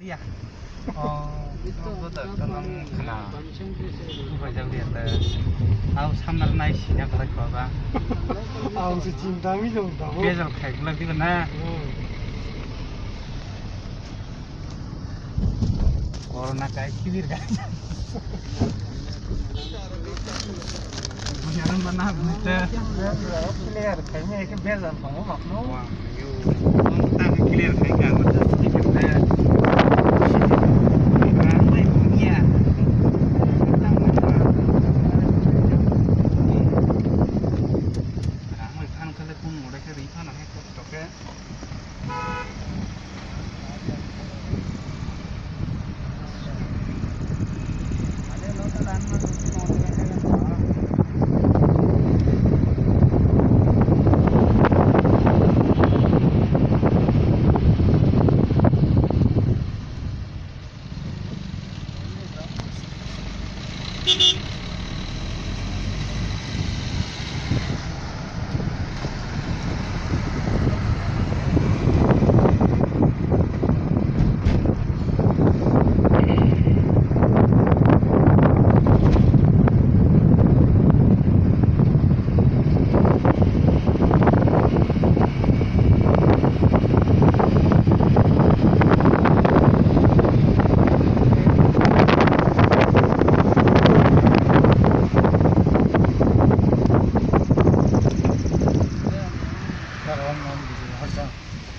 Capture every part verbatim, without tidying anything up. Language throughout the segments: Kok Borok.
Ya. Oh, itu betul, tolong kena. Bukan jauh dia, teh. Aku samar naik sini, aku lagi bawa. Aku si cinta mi dong, tahu. Dia jauh kayak lagi, benar. Hmm. Corona kai kibir kai. Bujaran bana bute. Clear kai me ke bezan tong mak no. Wah, yo. Tang clear kai ka mata sticker da. Rang mai punya. Tang mai. Rang mai phan kale kun mode ke ri phan hai ko toke.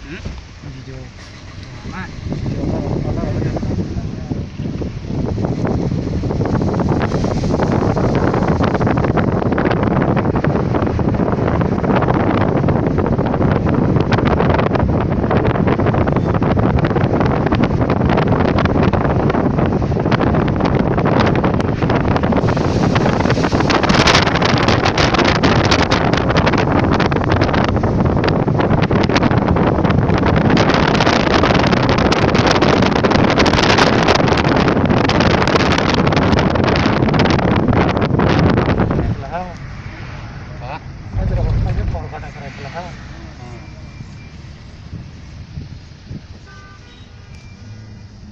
Hmm? Video. Ha? Aja, aja, call kata kara kala ha. Hmm.